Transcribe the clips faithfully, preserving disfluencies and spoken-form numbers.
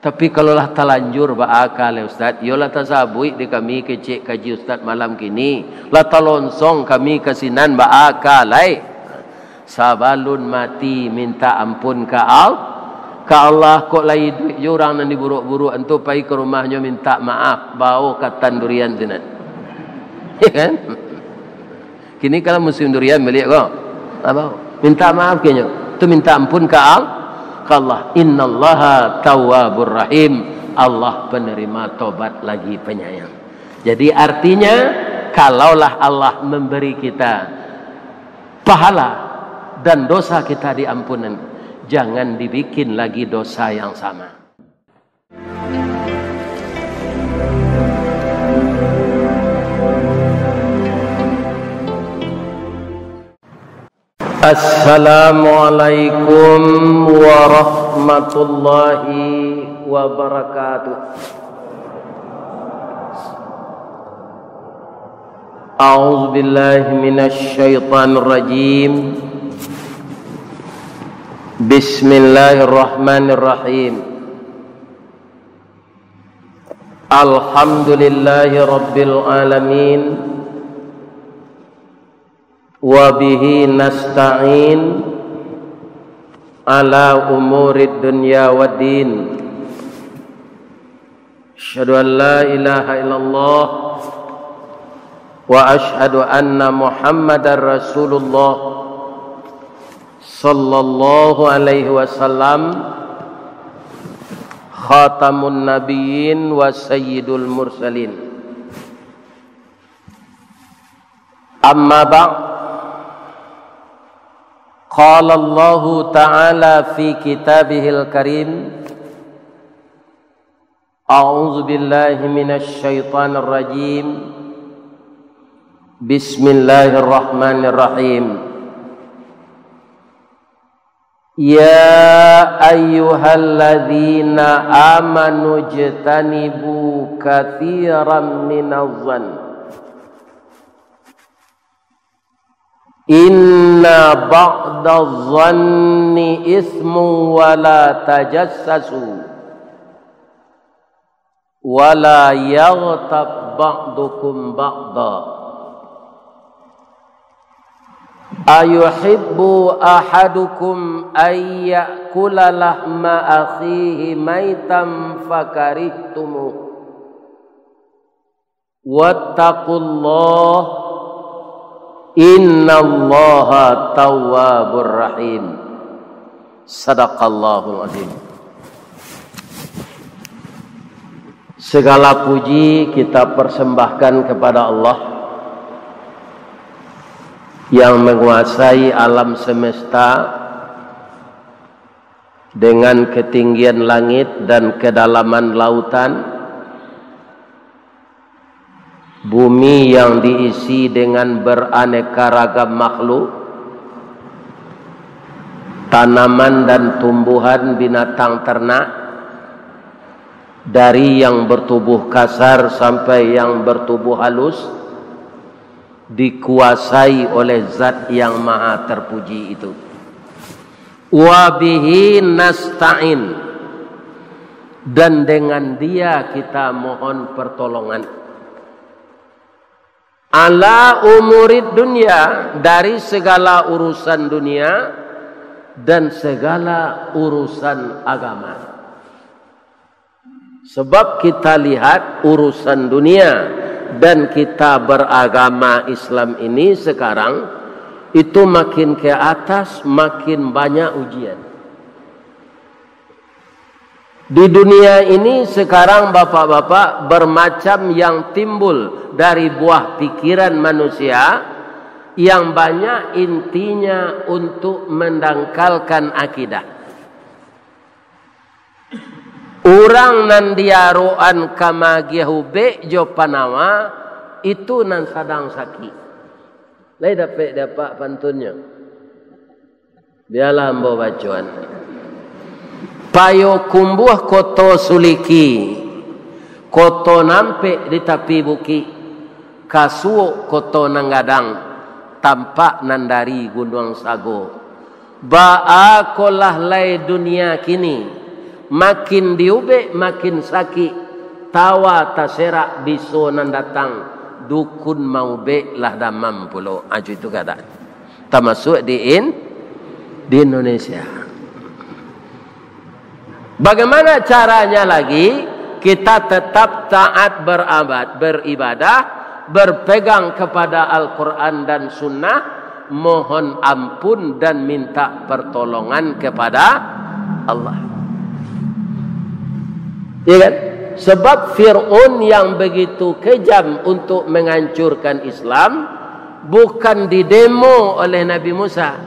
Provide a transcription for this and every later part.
Tapi kalau lah talanjur baa ka lai, Ustaz, yo lah tasabuik di kami kecek kaji Ustaz malam kini, lah talonsong kami ka sinan baa ka lai. Sabalun mati minta ampun ka Al-, ka Allah, kok lai iduik jo urang nan diburuak-buruak tu, pai ka rumahnyo minta maaf, bao ka tan durian sinan. Ya kan? Kini kalau musim durian baliak ko. Apo? Minta maaf kenyo. Tu minta ampun ka Al-, ka Allah. Innallaha tawwabur rahim. Allah penerima tobat lagi penyayang. Jadi artinya, kalaulah Allah memberi kita pahala dan dosa kita diampunan, jangan dibikin lagi dosa yang sama. Assalamualaikum warahmatullahi wabarakatuh. A'udzubillahi minasyaitonirrajim. Bismillahirrahmanirrahim. Alhamdulillahi rabbil alamin. Wa bihi nasta'in ala umurid dunya waddin. Asyhadu an la ilaha illallah wa asyhadu anna Muhammadar Rasulullah sallallahu alaihi wasallam, khatamun nabiyyin wa sayyidul mursalin. Amma ba'd. Qala Allahu ta'ala fi kitabihil karim, a'udzu billahi minasy syaithanir rajim. Bismillahirrahmanirrahim. Ya ayyuhalladzina amanu jtanibu katsiran minaz zan. Inna ba'daz zanni ismu wa la tajassasu. Wa la yaghtab ba'dukum ba'da. Ayuhibbu ahadukum ay ya'kula lahma akhihi maitan fakarihtumuh. Wattaqullah, innallaha tawwabur rahim. Sadaqallahul azim. Segala puji kita persembahkan kepada Allah yang menguasai alam semesta dengan ketinggian langit dan kedalaman lautan, bumi yang diisi dengan beraneka ragam makhluk, tanaman dan tumbuhan, binatang ternak, dari yang bertubuh kasar sampai yang bertubuh halus, dikuasai oleh Zat yang Maha Terpuji itu. Wa bihi nasta'in, dan dengan Dia kita mohon pertolongan. Ala umurid dunia, dari segala urusan dunia dan segala urusan agama. Sebab kita lihat urusan dunia dan kita beragama Islam ini sekarang itu makin ke atas, makin banyak ujian. Di dunia ini sekarang, bapak-bapak, bermacam yang timbul dari buah pikiran manusia, yang banyak intinya untuk mendangkalkan akidah. Urang nan diarokan ka magiah ubek jo panawa, itu nan sadang sakik. Lai dapek di apak pantunnyo? Bialah ambo bacoan. Payokumbuah Koto Suliki, Koto Nampek di tapi bukik, Kasuok Koto Nan Gadang, tampak nan dari Gunuang Sago. Baa kolah lai dunia kini, Makin diubek, makin sakik. Tawa taserak, biso nan datang, dukun maubek lah damam pulo. Ah, itu kadaan. Tamasuak di In-, di Indonesia. Bagaimana caranya lagi? Kita tetap taat berabad-, beribadah, berpegang kepada Al-Quran dan Sunnah, mohon ampun dan minta pertolongan kepada Allah. Ya kan? Sebab Fir'aun yang begitu kejam untuk menghancurkan Islam, bukan didemo oleh Nabi Musa.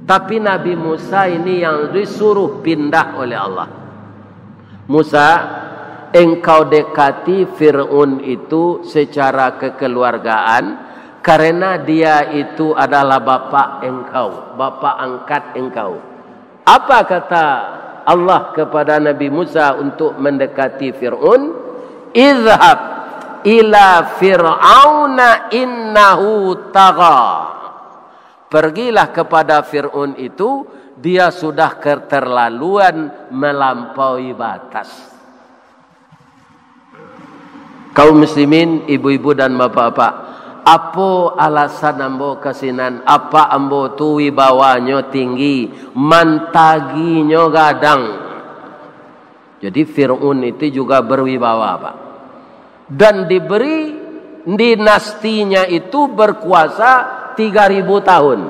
Tapi Nabi Musa ini yang disuruh pindah oleh Allah. "Musa, engkau dekati Fir'aun itu secara kekeluargaan, karena dia itu adalah bapak engkau, bapak angkat engkau." Apa kata Allah kepada Nabi Musa untuk mendekati Fir'aun? "Izhab ila Fir'auna innahu tagha." Pergilah kepada Fir'aun itu, dia sudah keterlaluan melampaui batas. Kaum muslimin, ibu-ibu dan bapak-bapak, apo alasan ambo ka sinan? Apak ambo tu wibawanyo tinggi, mantaginyo gadang. Jadi Fir'aun itu juga berwibawa, Pak. Dan diberi, dinastinya itu berkuasa tiga ribu tahun.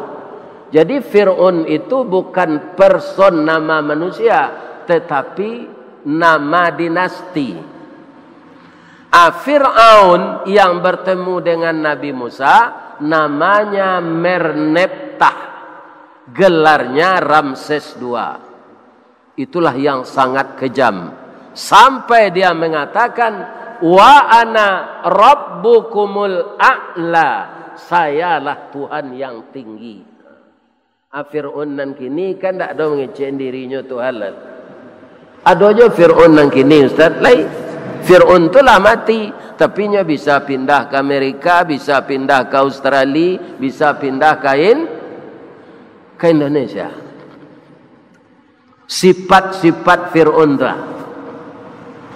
Jadi Fir'aun itu bukan person, nama manusia, tetapi nama dinasti. Ah, Fir'aun yang bertemu dengan Nabi Musa namanya Merneptah, gelarnya Ramses dua. Itulah yang sangat kejam. Sampai dia mengatakan, "Wa ana rabbukumul a'la." Sayalah Tuhan yang tinggi. Ah, Fir'aun nan kini kan ndak ado mangecek dirinyo Tuhan lah. Ado jo Fir'aun nan kini, Ustaz, lai. Fir'aun tu lah mati, tapi nyo bisa pindah ka Amerika, bisa pindah ka Australia, bisa pindah ka In-, ka Indonesia. Sifat-sifat Fir'aun tu lah.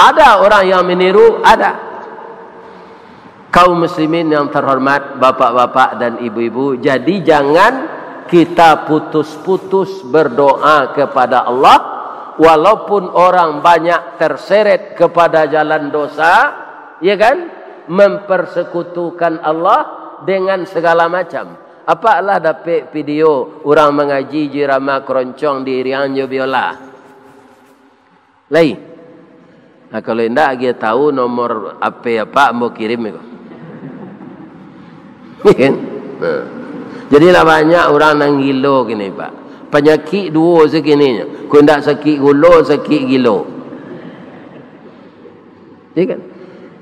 Ada orang yang meniru? Ada. Kaum muslimin yang terhormat, bapak-bapak dan ibu-ibu, jadi jangan kita putus-putus berdoa kepada Allah, walaupun orang banyak terseret kepada jalan dosa, ya kan, mempersekutukan Allah dengan segala macam. Apak lah dapek video urang mangaji jo irama keroncong diiriang jo biola? Lai. Nah, kalau indak, agiah tahu nomor H P apak, ambo kirim iko. Kan? Nah. Jadi lah banyak urang nan gilo kini, Pak. Panyakik duo sakininyo. Kok indak sakik gulo, sakik gilo. Ya kan?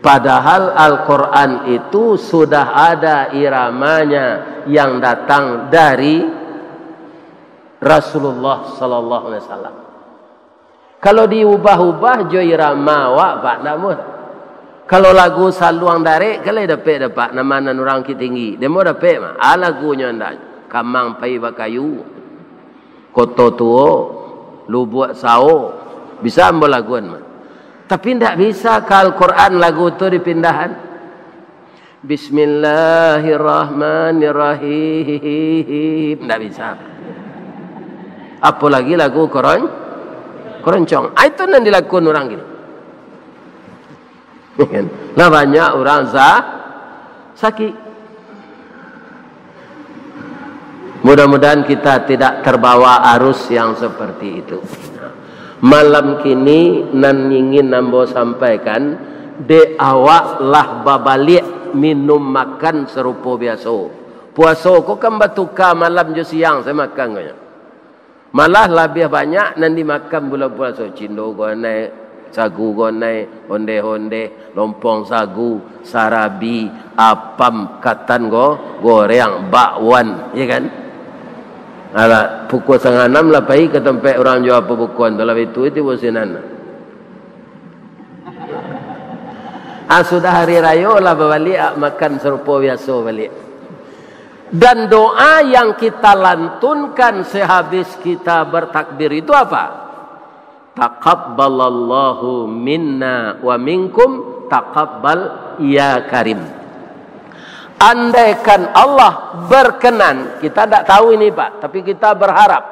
Padahal Al-Quran itu sudah ada iramanya yang datang dari Rasulullah sallallahu alaihi wasallam. Kalau diubah-ubah jo irama awak, Pak, ndak mudah. Kalau lagu Saluang Darek, kan lai dapek dek apak, nama nan urang Bukittinggi. Demo dapek mah. Ah, lagunyo ndak. Kamang pai bakayu. Koto Tuo, Lubuak Sao, bisa ambo laguan mah. Tapi ndak bisa ka Al-Quran lagu tu dipindahan. Bismillahirrahmanirrahim. Ndak bisa. Apolagi lagu koron-, keroncong. Ah, itu nan dilakun urang kini. Lah banyak urang sa-, sakik. Mudah-mudahan kita tidak terbawa arus yang seperti itu. Malam kini nan ingin ambo sampaikan, dek awak lah babaliak minum makan sarupo biaso. Puaso ko kan batuka malam jo siang se makan ko nyo. Malah labiah banyak nan dimakan bulan puaso, cindo gonai, sagu gonai, ondeh-ondeh, lompong sagu, sarabi, apam, katan go-, goreng, bakwan, ya kan? Alah, pukul satangah anam lah pai ka tampek urang jua pabukoan tu lah, itu, itu sinan. Ah, sudah hari rayo lah babaliak, ah, makan sarupo biaso baliak. Dan doa yang kita lantunkan sehabis kita bertakbir itu apa? Taqabbalallahu minna wa minkum taqabbal ya karim. Andaikan Allah berkenan, kita ndak tahu ini, Pak, tapi kita berharap.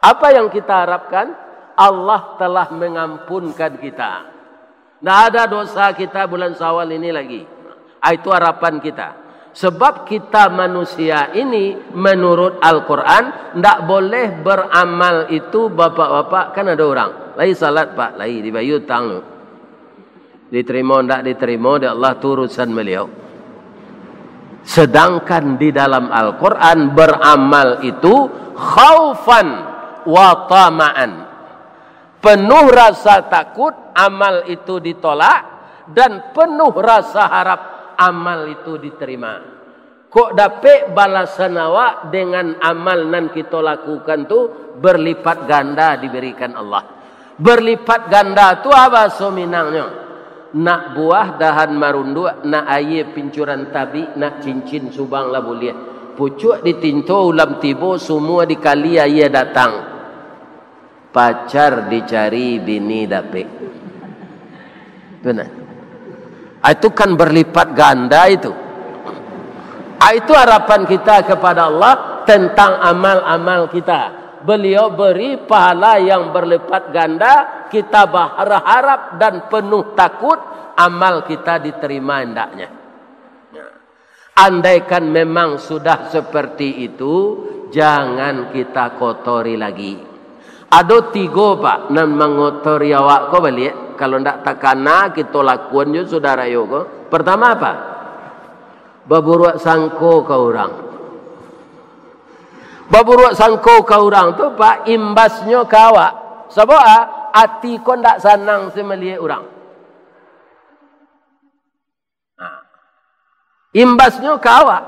Apa yang kita harapkan? Allah telah mengampunkan kita. Ndak ada dosa kita bulan Syawal ini lagi. Ah, itu harapan kita. Sebab kita manusia ini, menurut Al-Quran, ndak boleh beramal itu, bapak-bapak, kan ada orang, lai salat, Pak, lai dibayar utang tu. Diterima, ndak diterima dek Allah, tu urusan beliau. Sedangkan di dalam Al-Quran, beramal itu khaufan wa tama'an. Penuh rasa takut, amal itu ditolak, dan penuh rasa harap, amal itu diterima. Kok dapek balasan awak dengan amal nan kito lakukan tu berlipat ganda diberikan Allah. Berlipat ganda tu apa bahaso Minangnyo? Nak buah dahan marunduak, nak aia pincuran tabik, nak cincin subang lah buliah. Pucuak ditinto ulam tibo, sumua dikali aia datang. Pacar dicari, bini dapek. Tu nah. Ah, itu kan berlipat ganda itu. Ah, itu harapan kita kepada Allah tentang amal-amal kita. Beliau beri pahala yang berlipat ganda, kita berharap dan penuh takut amal kita diterima hendaknya. Andaikan memang sudah seperti itu, jangan kita kotori lagi. Ado tigo, Pak, nan mangotori awak ko baliak. Kalau ndak takana, kito lakuan jo sudarayo ko. Pertama apa? Baburuak sangko ka urang. Baburuak sangko ka urang tu, Pak, imbasnyo ka awak. Sabab, ah, ati ko ndak sanang se maliek urang. Nah, imbasnyo ka awak.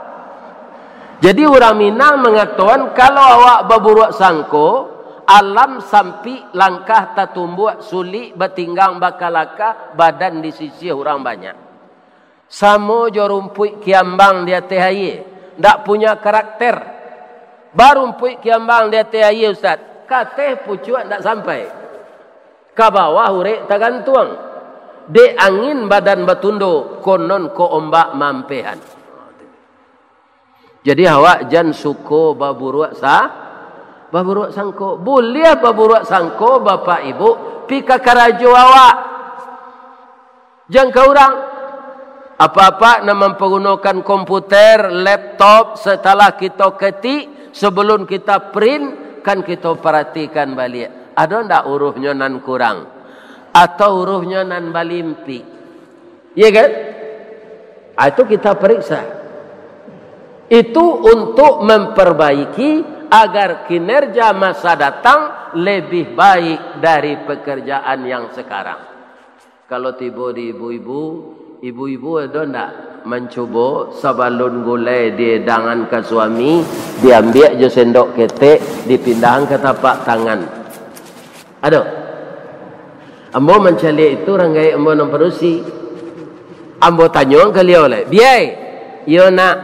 Jadi, urang Minang mangatoan, kalau awak baburuak sangko, alam sampik, langkah tatumbuak, sulik batinggang bakalakah, badan disisiah urang banyak. Samo jo rumpuik kiambang di ateh aia, ndak punya karakter. Barumpuik kiambang di ateh aia, Ustaz, ka ateh pucuak ndak sampai. Ka bawah urek tagantuang. Dek angin badan batundo, konon ko ombak maampehan. Jadi awak jan suko baburuak sa-, baburuak sangko. Buliah baburuak sangko, Bapak Ibu, pi ka karajo awak. Jan ka urang. Apa-apa nan mampagunokan komputer, laptop, setelah kito ketik, sebelum kita print, kan kito paratikan baliak. Ado ndak uruhnyo nan kurang? Atau uruhnyo nan balimpik? Iya kan? Ah, itu kita periksa. Itu untuk memperbaiki agar kinerja masa datang lebih baik dari pekerjaan yang sekarang. Kalau tibo di ibu-ibu, ibu-ibu ado ndak mancubo sabalun gulai diedangan ka suami, diambiak jo sendok ketek, dipindahan ka tapak tangan? Ado? Ambo mancaliak itu urang gaek ambo nan padusi. Ambo tanyoan ka liau lai, "Biai, iyo nak,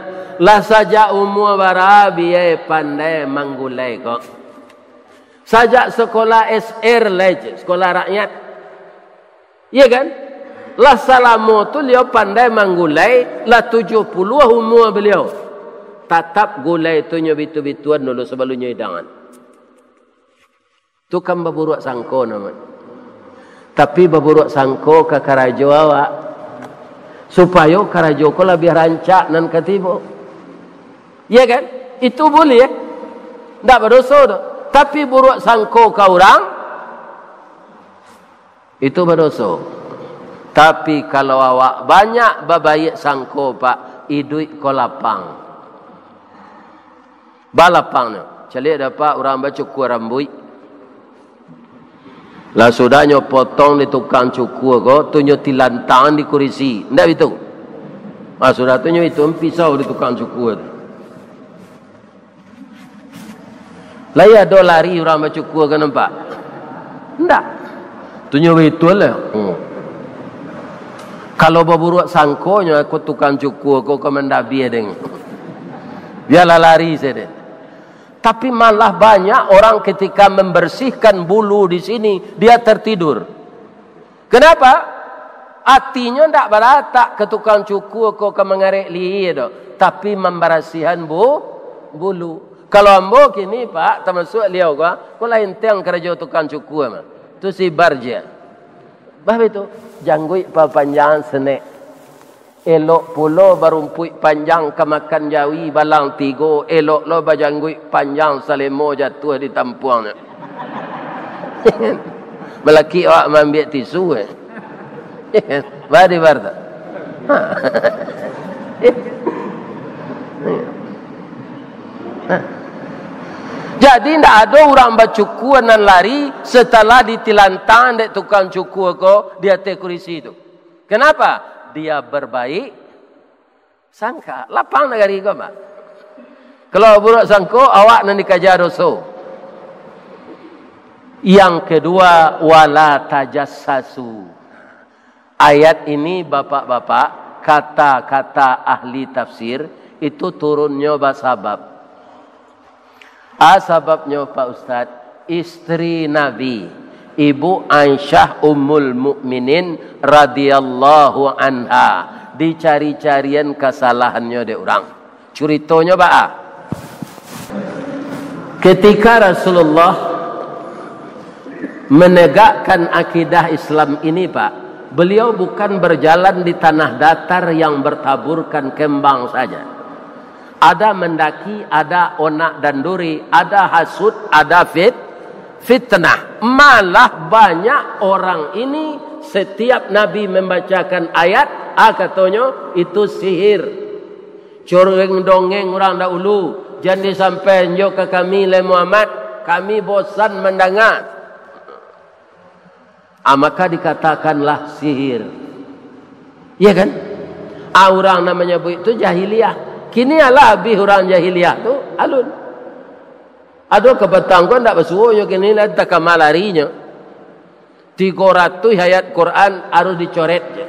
lah sajak umua bara Biai pandai manggulai ko?" "Sajak sekolah S R lai, Cik, sekolah rakyat." Iya kan? Lah salamo tu liau pandai manggulai, lah tujuah puluah umua baliau. Tatap gulai tu nyo bitu-bituan dulu sabalun nyo idangan. Tu kan baburuak sangko namonyo. Tapi baburuak sangko ka karajo awak, supayo karajo ko labiah rancak nan ka tibo. Iya kan? Itu buliah. Ndak badoso tu. Tapi buruak sangko ka urang, itu badoso. Tapi kalau awak banyak babaiak sangko, Pak, iduik ko lapang. Balapangnyo. Caliak dapek urang bacukua rambuik. Lah sudahnyo potong di tukang cukua ko, tu nyo tilantang di kurisi. Ndak bitu? Ah, sudah tu nyo itu pisau di tukang cukua tu. Lai ado lari urang bacukua ka nampak? Ndak. Tu nyo bitu lah. Hmm. Kalau baburuak sangko nyo, aku tukang cukua ko ka mandabia deng. Bialah lari sajo. Tapi malah banyak orang ketika membersihkan bulu di sini, dia tertidur. Kenapa? Atinyo ndak baratak ka tukang cukur ko ka mangarek lihia doh, tapi mambarasiahan bu-, bulu. Kalau ambo kini, Pak, tamasuak liau ko, ko lah intiang karajo tukang cukur mah. Tu si Barja. Bah itu, jangguik papanjang senek. Elok pulo barumpuik panjang ka makan jawi balang tigo, elok lo bajangguik panjang salemo jatuah di tampuangnyo. Balaki awak maambiak tisu, eh. Badi bar tu. Jadi, ndak ado urang bacukua nan lari setelah ditilantang dek tukang cukua ko di ateh kurisi tu. Kenapa? Dia berbaik sangka. Lapang nagari ko, Pak. Kalau buruk sangko, awak nan dikaja doso. Yang kedua, wala tajassasu. Ayat ini, bapak-bapak, kata-kata ahli tafsir, itu turunnyo basabab. A, sababnyo, Pak Ustaz, istri Nabi, Ibu Aisyah Ummul Mukminin radhiyallahu anha, dicari-carian kasalahannyo dek urang. Curitonyo baa? Ketika Rasulullah menegakkan akidah Islam ini, Pak, beliau bukan berjalan di tanah datar yang bertaburkan kembang saja. Ada mendaki, ada onak dan duri, ada hasut, ada fit-, fitnah. Malah banyak orang ini, setiap Nabi membacakan ayat, ah, katonyo, "Itu sihir. Curang dongeng urang dahulu, jan disampaian jo ka kami, lai Muhammad. Kami bosan mandanga." Ah, maka dikatakanlah sihir. Iya kan? Ah, urang nan manyabuik tu jahiliah. Kini alah abih urang jahiliah tu alun. Ado kapatang ko ndak basuo nyo kini, lah takama larinyo. Tigo ratuih ayat Quran harus dicoret je.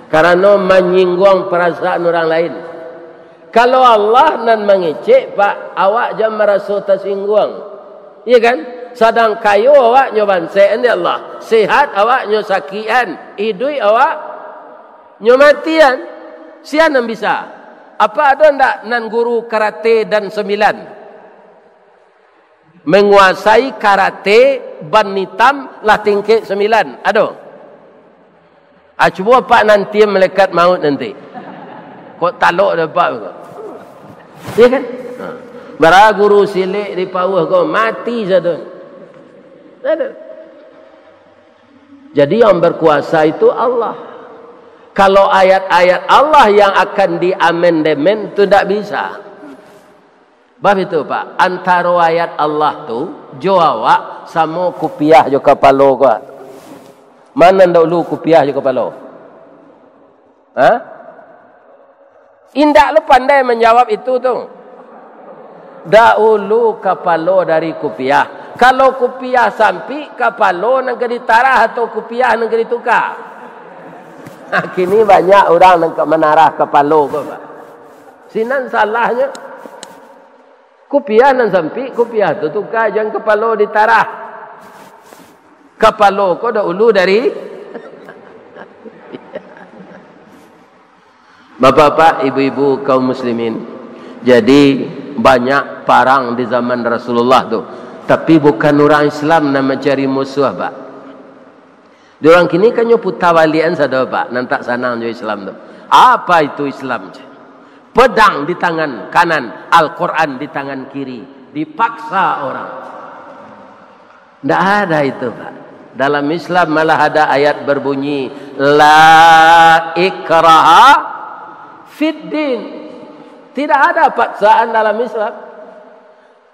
Karano manyingguang parasaan urang lain. Kalau Allah nan mangecek, Pak, awak jan maraso tasingguang. Iya kan? Sadang kayo awak nyo bansekan dek Allah. Sehat awak nyo sakikan. Iduik awak nyo matian. Sia nan bisa. Apa ado ndak nan guru karate dan sembilan? Manguasai karate, ban itam, lah tingkek sambilan. Ado? Ah, cubo apak nanti malaikat maut nanti. Kok talok dek apak ko? Iya kan? Ha. Bara guru silek di pauah ko, mati sado. Ado. Jadi yang berkuasa itu Allah. Kalau ayat-ayat Allah yang akan diamandemen tu ndak bisa. Bab itu, Pak, antaro ayat Allah tu jo awak samo kupiah jo kapalo ko. Mano nan dahulu, kupiah jo kapalo? Ha? Indak lo pandai manjawab itu tu. Dahulu kapalo dari kupiah. Kalau kupiah sampik, kapalo nan ka ditarah atau kupiah nan ka dituka? Kini banyak urang nan ka manarah kapalo ko, Pak. Sinan salahnyo. Kupiah nan sampik, kupiah tu tuka, jan kapalo ditarah. Kapalo ko dahulu dari Bapak-bapak, ibu-ibu, kaum muslimin. Jadi, banyak parang di zaman Rasulullah tu. Tapi bukan urang Islam nan mancari musuah, Pak. Di urang kini kan nyo puta baliakan sado, Pak, nan tak sanang jo Islam tu. Apa itu Islam? Pedang di tangan kanan, Al-Quran di tangan kiri. Dipaksa orang. Ndak ada itu, Pak. Dalam Islam malah ada ayat berbunyi, "La ikraha fid din." Tidak ada paksaan dalam Islam.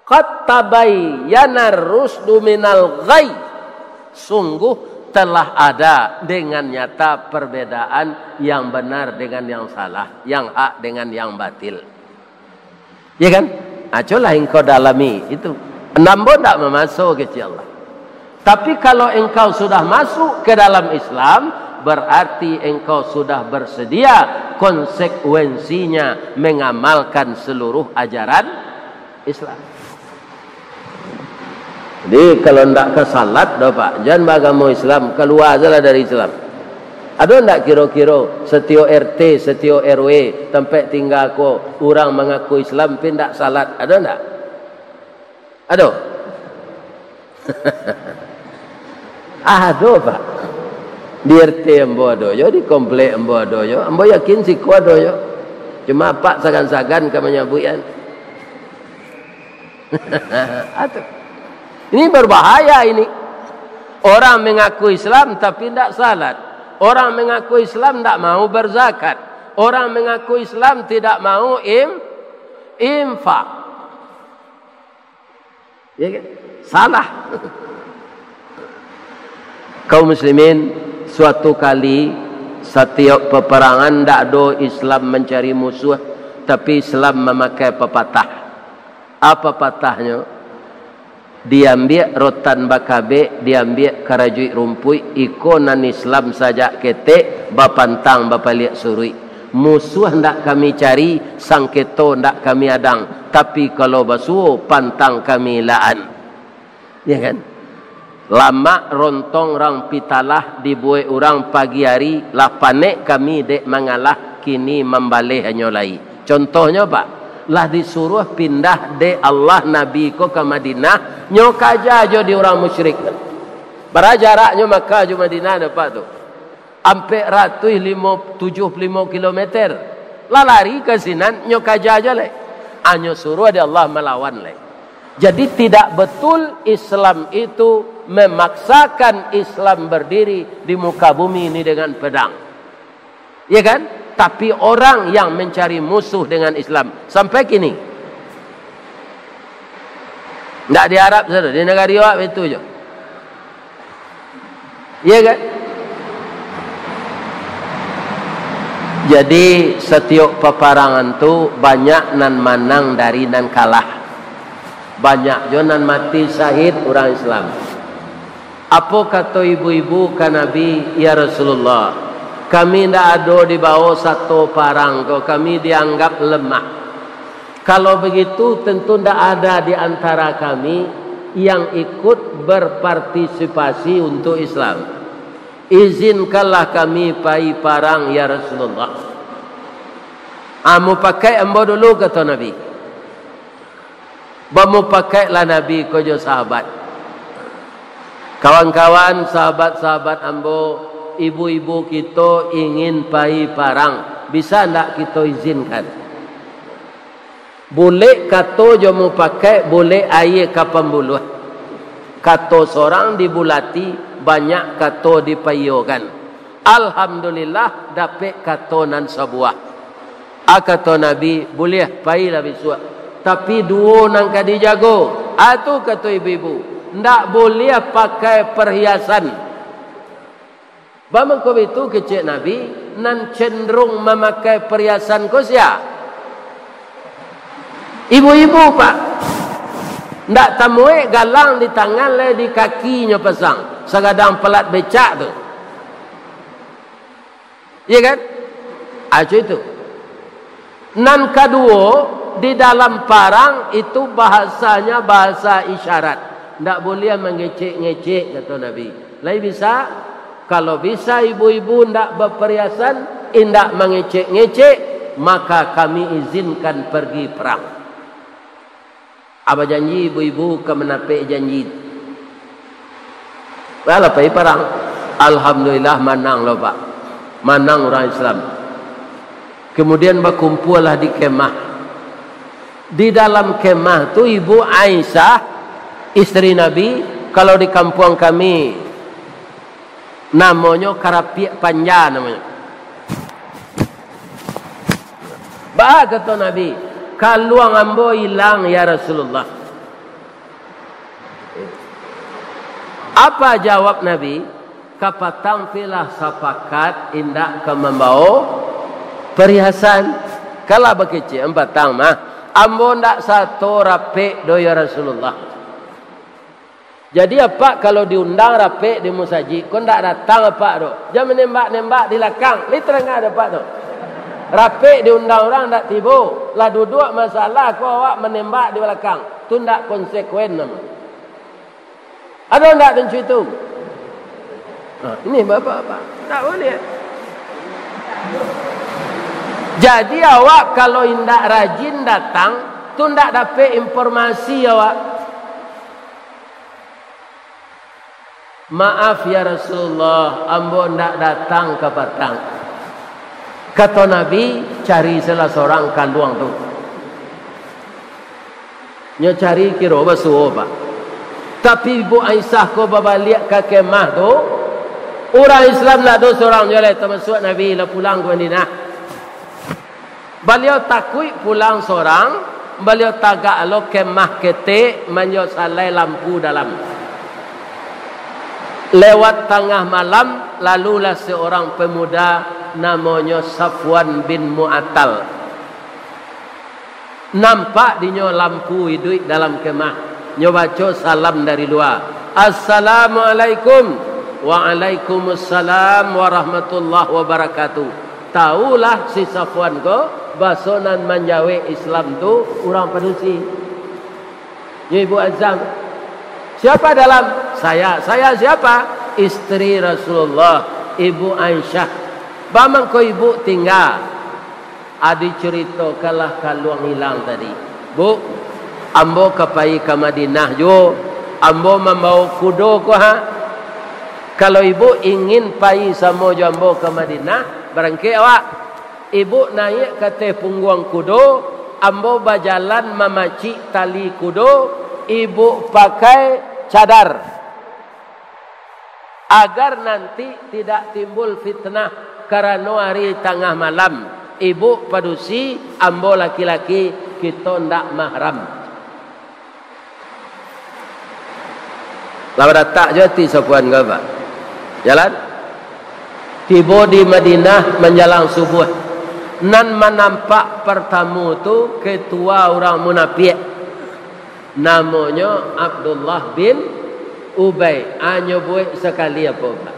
"Qad tabayyana rusdu minal ghayy." Sungguh telah ada dengan nyata perbedaan yang benar dengan yang salah, yang hak dengan yang batil. Ya kan? Ah, cubolah engkau dalami itu. Ambo ndak mamaso, kecek Allah. Tapi kalau engkau sudah masuk ke dalam Islam, berarti engkau sudah bersedia konsekuensinya mengamalkan seluruh ajaran Islam. Jadi, kalau ndak ka salat doh, Pak, jan baagamo Islam, kalua sajolah dari Islam. Ado ndak kiro-kiro satiok R T, satiok R W, tampek tingga ko, urang mangaku Islam, tapi ndak salat? Ado ndak? Ado? Ado, Pak. Di R T ambo ado jo, di komplek ambo ado jo. Ambo yakin siko ado jo. Cuma Apak sagan-sagan ka manyabuik, kan. Ado. Ini berbahaya ini. Orang mengaku Islam tapi ndak salat. Orang mengaku Islam ndak mau berzakat. Orang mengaku Islam tidak mau im-, infak. Ya kan? Salah. Kaum muslimin, suatu kali, satiok paparangan, ndak ado Islam mancari musuah, tapi Islam mamakai papatah. Apa patahnyo? Diambiak rotan bakabek, diambiak karajuik rumpuik, iko nan Islam sajak ketek, bapantang bapaliak suruik. Musuah ndak kami cari, sangketo ndak kami adang, tapi kalau basuo, pantang kami laan. Ya kan? Lamak rontong rang pitalah, dibuek urang pagi ari, lah panek kami dek mangalah, kini mambaleh hanyo lai. Contohnyo, Pak, lah disuruah pindah dek Allah Nabi ko ka Madinah, nyo kaja jo di urang musyrik. Bara jaraknyo Makkah jo Madinah, Pak, tu? Ampek ratuih limo, tujuah puluah limo kilometer. Lah lari ka sinan, nyo kaja jo lai. Hanyo suruah dek Allah malawan lai. Jadi, tidak betul Islam itu memaksakan Islam berdiri di muka bumi ini dengan pedang. Ya kan? Tapi orang yang mencari musuh dengan Islam sampai kini. Ndak di Arab sajo, di nagari awak itu jo. Iya kan? Jadi, satiok paparangan tu banyak nan manang dari nan kalah. Banyak jo nan mati syahid urang Islam. Apo kato ibu-ibu ka Nabi, "Ya Rasulullah, kami ndak ado dibawo sato parang ko, kami dianggap lemah." Kalau begitu, tentu ndak ada di antara kami yang ikut berpartisipasi untuk Islam. Izinkanlah kami pai parang, ya Rasulullah. Ah, mupakaik ambo dulu, kato Nabi. Bamupakaiklah Nabi ko jo sahabat. Kawan-kawan, sahabat-sahabat ambo, ibu-ibu kito ingin pai parang. Bisa ndak kito izinkan? Bulek kato jo mupakaik, bulek aia ka pambuluah. Kato sorang dibulati, banyak kato dipaiyokan. Alhamdulillah, dapek kato nan sabuah. A, kato Nabi, "Buliah, pailah bisuak. Tapi duo nan ka dijago." A, tu kato ibu-ibu, "Ndak buliah pakai perhiasan." Baa mangko bitu kecek Nabi, nan cenderung mamakai perhiasan ko sia? Ibu-ibu, Pak. Ndak tamuek galang di tangan, lai di kakinyo pasang, sagadang palat becak tu. Iya kan? Aco itu. Nan kaduo, di dalam parang itu bahasanya bahasa isyarat. Ndak buliah mangecek-ngecek, kato Nabi. Lai bisa? Kalau bisa ibu-ibu ndak bapariasan, indak mangecek-ngecek, maka kami izinkan pergi perang. A, bajanji ibu-ibu ka manapek janji. Lah, lah pai parang. Alhamdulillah, manang lo, Pak. Manang urang Islam. Kemudian bakumpualah di kemah. Di dalam kemah tu, Ibu Aisyah, isteri Nabi, kalau di kampuang kami, namonyo karapiak panja namonyo. Baa kato Nabi, "Kaluang ambo ilang, ya Rasulullah." Apa jawab Nabi? "Kapatang pilah sapakat indak ka mambawo pariasan." Kalah bakecek ampatang mah, "Ambo ndak sato rapek doh, ya Rasulullah." Jadi, apak kalau diundang rapek di musajik, ko ndak datang apak tu. Jan manembak-nembak di lakang. Lai tarang ado apak tu. Rapek diundang urang ndak tibo. Lah duduak masalah ko awak manembak di balakang. Tu ndak konsekuen namo. Ado ndak nan cuitu? Nah, ini bapak-bapak. Ndak buliah. Jadi, awak kalau indak rajin datang, tu ndak dapek informasi awak. "Maaf ya Rasulullah, ambo ndak datang ka patang." Kato Nabi, "Cari salah sorang kaluang tu." Nyo cari kiro basuo, Pak. Tapi Ibu Aisyah ko babaliak ka kemah tu, urang Islam ndak ado sorang juo lai, tamasuak Nabi lah pulang ka Madinah. Baliau takuik pulang sorang, baliau tagak lo kemah ketek, manjo salai lampu dalam. Lewat tangah malam, lalulah seorang pemuda namonyo Safwan bin Mu'attal. Nampak dinyo lampu iduik dalam kemah. Nyo baco salam dari lua. "Assalamualaikum." "Waalaikumsalam warahmatullahi wabarakatuh." Taulah si Safwan ko, baso nan manjawek Islam tu urang padusi. Nyo Ibu Aisyah. "Siapa dalam?" "Saya." "Saya siapa?" "Isteri Rasulullah, Ibu Aisyah." "Ba mangko ibu tingga?" Adi caritokanlah kaluang ilang tadi. "Bu, ambo ka pai ka Madinah juo, ambo mambawo kudo ko ha. Kalau ibu ingin pai samo jo ambo ka Madinah, barangkek awak. Ibu naiak ka ateh pungguang kudo, ambo bajalan mamacik tali kudo, ibu pakai cadar." Agar nanti tidak timbul fitnah karano ari tangah malam, ibu padusi, ambo laki-laki, kito ndak mahram. Lah badatak jo ati Safwan ko, Pak. Jalan. Tibo di Madinah manjalang subuah. Nan manampak partamo tu ketua urang munapiak. Namonyo Abdullah bin Ubay. A, nyo buek sakali apo, Pak?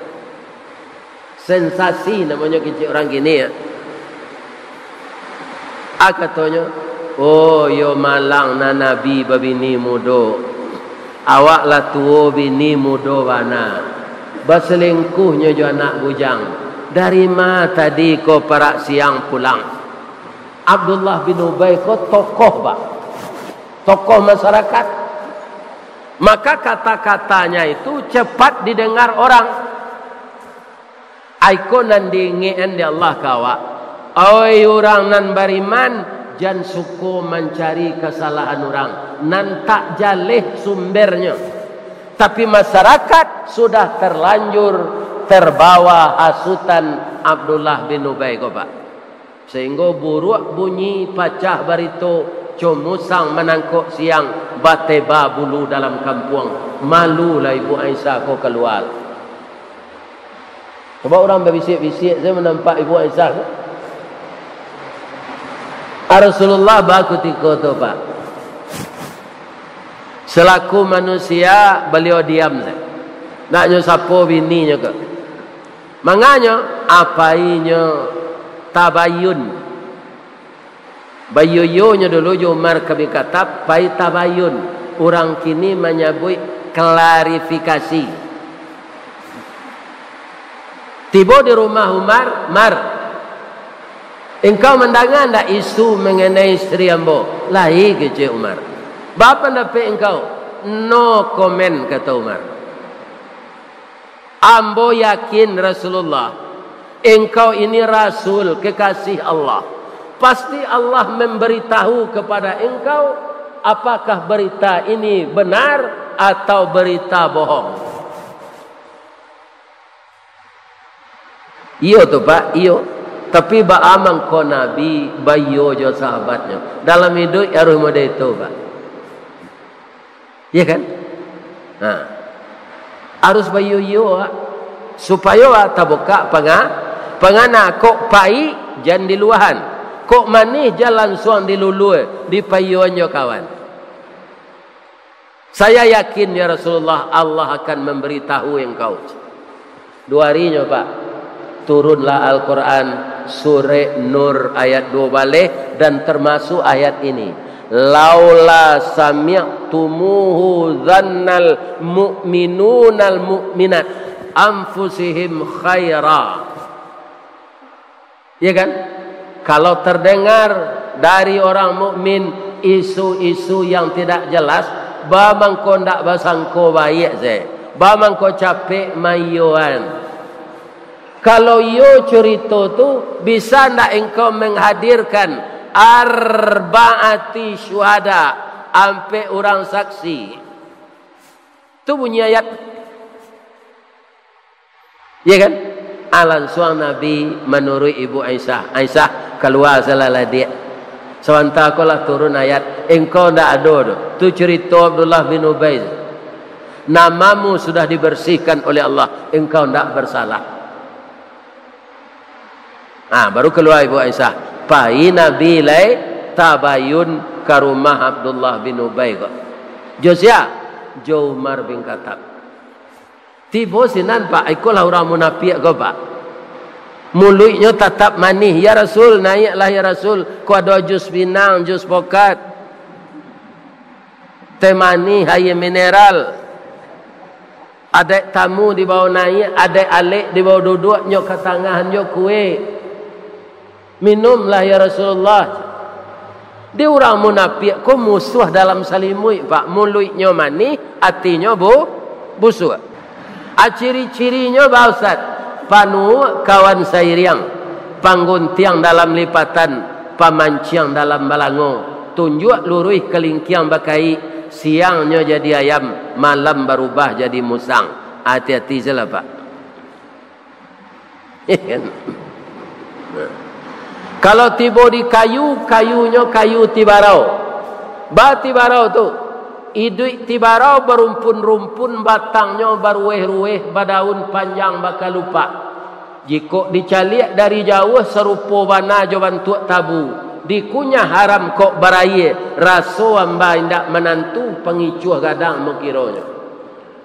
Sensasi namonyo kecek urang kini, ya. A, katonyo, "Oh, iyo malang nan Nabi babini mudo. Awak lah tuo, bini mudo bana. Baselingkuhnyo jo anak bujang. Dari ma tadi ko parak siang pulang?" Abdullah bin Ubay ko tokoh, Pak. Tokoh masyarakat. Maka kata-katanya itu cepat didengar orang. Aiko nan diingekan di Allah ka awak. Oi urang nan bariman, jan suko mancari kasalahan urang, nan tak jaleh sumbernyo. Tapi masyarakat sudah terlanjur terbawa hasutan Abdullah bin Ubay ko, Pak. Sahinggo buruak bunyi pacah barito, co musang manangkok siang, bateba bulu dalam kampuang. Malulah Ibu Aisyah ko kalua. Coba urang babisiak-bisiak sajo manampak Ibu Aisyah ko. A, Rasulullah ba kutiko tu, Pak. Selaku manusia, baliau diam sajo. Ndak nyo sapo bininyo ko. Manganyo, a, painyo tabayun. Bayoyonyo dulu jo Umar ka bin Khattab, pai tabayun. Urang kini manyabuik klarifikasi. Tibo di rumah Umar, "Mar, engkau mandanga ndak isu manganai isteri ambo?" "Lai," kecek Umar. "Ba pandapek engkau?" "No comment," kato Umar. "Ambo yakin, Rasulullah, engkau ini Rasul kekasih Allah. Pasti Allah memberitahu kepada engkau apakah berita ini benar atau berita bohong." "Iyo tu, Pak, iyo. Tapi baa mangko Nabi baiyo jo sahabatnyo? Dalam iduik harus model itu, Pak." Iya kan? Nah, harus baiyo-iyo, Pak. Supayo, Pak, tabukak panga-, pangana. Kok paik, jan diluahan. Kok manih, jan lansuang dilulua, dipaiyoan jo kawan. "Saya yakin, ya Rasulullah, Allah akan memberitahu engkau." Duo harinyo, Pak, turunlah Al-Quran, Surek Nur ayat duo baleh, dan termasuk ayat ini. "Laula sami'tumuhu dzannal mu'minunal mu'minat anfusihim khaira." Ya kan? Kalau terdengar dari orang mukmin isu-isu yang tidak jelas, ba mangko ndak basangko baiak se, ba mangko capek maiyoan. Kalau iyo curito tu, bisa ndak engkau menghadirkan arbaati syuhada, ampek urang saksi? Tu bunyi ayat. Ya kan? Ah, lansuang Nabi manuruik ibu Aisyah. "Aisyah, kalua salah ladiak. Sabanta ko lah turun ayat. Engkau ndak ado tu. Tu curito Abdullah bin Ubay. Namamu sudah dibersihkan oleh Allah. Engkau ndak bersalah." Ah, baru kalua ibu Aisyah. Pai Nabi lai tabayun ka rumah Abdullah bin Ubay ko. Jo sia? Jo Umar bin Khattab. Tibo sinan, Pak, ikolah urang munapiak ko, Pak. Muluiknyo tatap manih, "Ya Rasul, naiaklah, ya Rasul, ko ado jus pinang, jus pokat, teh manih, aia mineral. Adaik tamu dibao naiak, adaik alek dibao duduak, nyo katangahan jo kue." "Minumlah, ya Rasulullah." Di urang munapiak ko musuah dalam salimuik, Pak. Muluiknyo manih, atinyo bu-, busuak. A, ciri-cirinyo, Pak Ustaz, panuak kawan sairiang, pangguntiang dalam lipatan, pamanciang dalam balango, tunjuak luruih kalingkiang bakaik, siangnyo jadi ayam, malam barubah jadi musang. Ati-ati sajolah, Pak. Kalau tibo di kayu, kayunyo kayu tibarau. Ba tibarau tu, iduik tibarau barumpun-rumpun, batangnyo baruweh-ruweh, badaun panjang bakalupak. Jikok dicaliak dari jauah, sarupo bana jo bantuak tabu. Dikunyah haram kok baraia, raso amba indak manantu, pangicuah gadang mukironyo.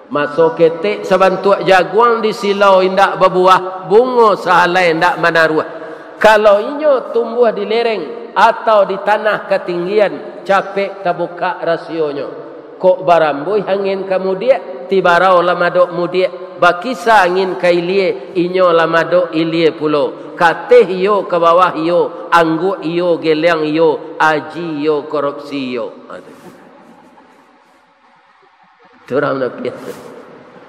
Maso ketek sabantuak jaguang, di silau indak babuah, bungo sahalai indak manaruah. Kalau inyo tumbuah di lereng atau di tanah katinggian, capek tabukak rasionyo. Kok barambuih angin ka mudiak, tibarau lah madok mudiak, bakisa angin ka ilia, inyo lah madok ilia pulo. Kateh iyo ka bawah iyo, angguak iyo, geleang iyo, aji iyo, korupsi iyo. Ha, tu. Tu urang munapiak tu.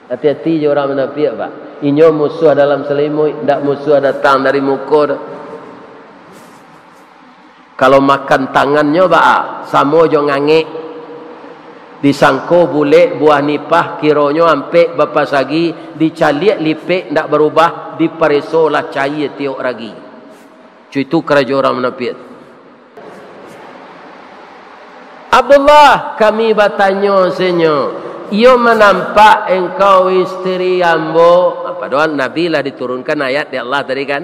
Ati-ati jo urang munapiak, Pak. Inyo musuah dalam salimuik, ndak musuah datang dari muko tu. Kalau makan tangannyo, baa, samo jo ngangek. Disangko bulek buah nipah, kironyo ampek bapasagi, dicaliak lipek ndak barubah, dipareso lah caia tiok ragi. Cuitu karajo urang munapiak tu. "Abdullah, kami batanyo, Senyo, iyo manampak engkau isteri ambo?" Padohal Nabi lah diturunkan ayat di Allah tadi kan.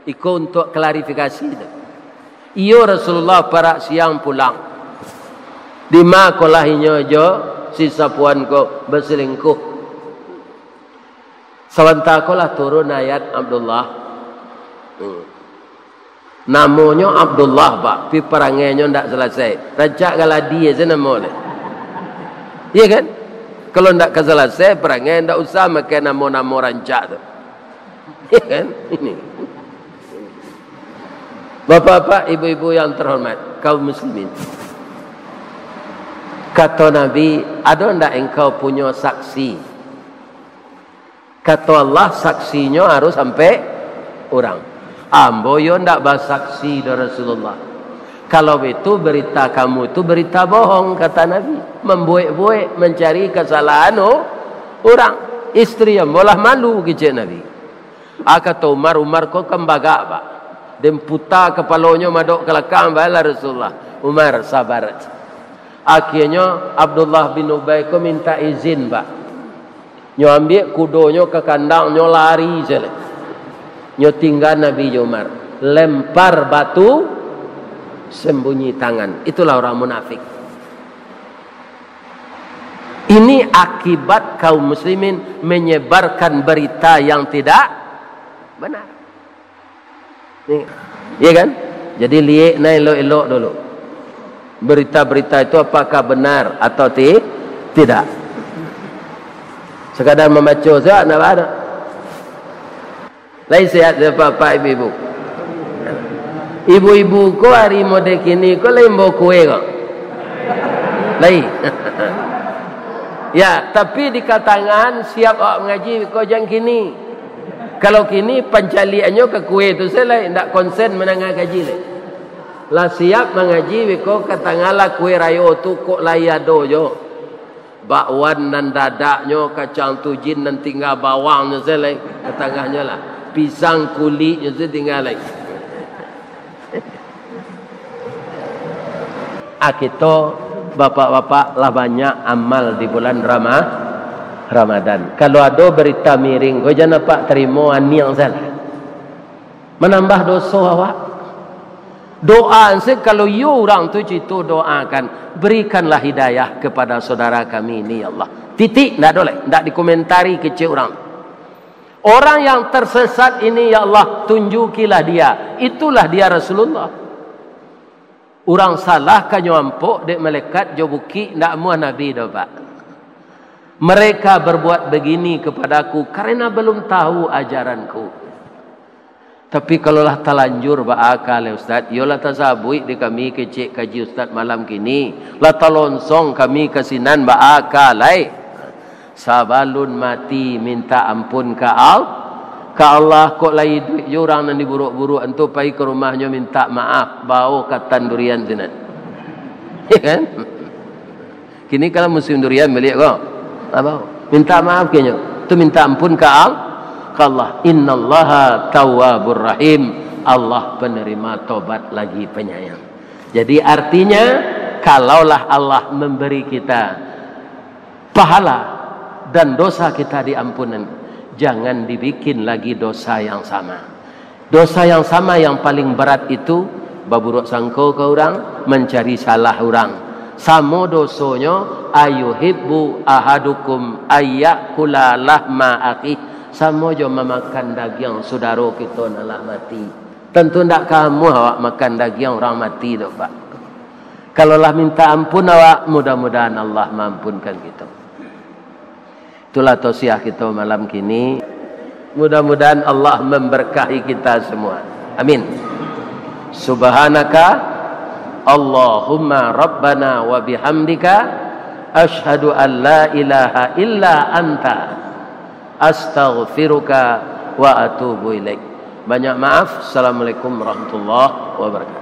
Iko untuak klarifikasi tu. "Iyo, Rasulullah, parak siang pulang." "Dima kolah inyo jo si Safwan ko baselingkuh?" Sabanta ko lah turun ayat, Abdullah. Hmm. Namonyo Abdullah, Pak, tapi parangainyo ndak salasai. Rancak galadi se namo nyo. Iya kan? Kalau ndak ka salasai parangai, ndak usah makai namo-namo rancak tu. Iya kan? Ini. Bapak-bapak, ibu-ibu yang terhormat, kaum muslimin. Kato Nabi, "Ado ndak engkau punyo saksi?" Kato Allah, "Saksinyo harus ampek urang." "Ambo yo ndak basaksi doh, Rasulullah." "Kalau baitu, berita kamu tu berita bohong," kata Nabi. "Mambuek-buek, mancari kasalahan o-, urang. Isteri ambo lah malu," kecek Nabi. Ah, kato Umar, Umar ko kan bagak, Pak. Den puta kapalonyo madok ka lakang, balah Rasulullah. Umar, sabar. Akhianyo, Abdullah bin Ubay ko mintak izin, Pak. Nyo ambiak kudonyo ka kandang, nyo lari sajo. Nyo tingga Nabi jo Umar. Lempar batu, sembunyi tangan. Itulah orang munafik. Ini akibat kaum muslimin menyebarkan berita yang tidak benar. Ni, iya kan? Jadi liek nah elok-elok dulu. Berita-berita itu apakah benar atau ti-, tidak. Sekadar mambaco sajo, ndak baa. Lai sehat bapak-bapak, ibu-ibu. Ibu-ibu ko ari mode kini ko lai mambawa kue ko. Lai. Ya, tapi di katangan siap awak mangaji ko jan kini. Kalau kini pancaliaknyo ka kue tu sajo lai, ndak konsen mandanga kaji lai. Lah siap mangaji beko ka tangah lah kue rayo tu kok lai ado jo. Bakwan nan dadaknyo, kacang tujin nan tingga bawangnyo sajo lai ka tangahnyo lah. Pisang kuliknyo sajo tingga lai. Ah, kito bapak-bapak lah banyak amal di bulan Rama-, Ramadan. Kalau ado berita miring ko jan apak tarimo, aniang sajo lah. Manambah doso awak. Doa se, kalau iyo urang tu cito doakan, "Berikanlah hidayah kepada saudara kami ini, ya Allah." Titik, ndak ado lai, ndak dikomentari kecek urang. Orang yang tersesat ini, ya Allah, tunjukilah dia. Itulah dia Rasulullah. Urang salah ka nyo ampok dek malaikat jo bukik, ndak amuah Nabi doh, Pak. Mereka berbuat begini kepadaku karena belum tahu ajaranku. Tapi kalau lah talanjur baa ka lai, Ustaz, iyo lah tasabuik di kami kecek kaji Ustaz malam kini, lah talonsong kami ka sinan baa ka lai. Sabalun mati minta ampun ka Al-, ka Allah, kok lai iduik jo urang nan diburuak-buruak tu, pai ka rumahnyo minta maaf, bao katan durian sinan. Ya kan? Kini kan lah musim durian baliak ko. Apo? Minta maaf kenyo. Tu minta ampun ka Al-, ka Allah. Innallaha tawwabur rahim. Allah penerima tobat lagi penyayang. Jadi artinya, kalaulah Allah memberi kita pahala dan dosa kita diampunan, jangan dibikin lagi dosa yang sama. Dosa yang sama yang paling berat itu, baburuak sangko ka urang, mancari salah urang. Samo dosonyo, "Ayuhibbu ahadukum ayyakula lahma akhih." Samo jo mamakan dagiang sudaro kito nan lah mati. Tantu ndak ka amuah awak makan dagiang urang mati tu, Pak. Kalau lah minta ampun awak, mudah-mudahan Allah maampunkan kito. Itulah tausiah kito malam kini. Mudah-mudahan Allah memberkahi kita semua. Amin. Subhanaka Allahumma rabbana wa bihamdika, asyhadu an la ilaha illa anta, astaghfiruka wa atubu ilaik. Banyak maaf. Assalamualaikum warahmatullahi wabarakatuh.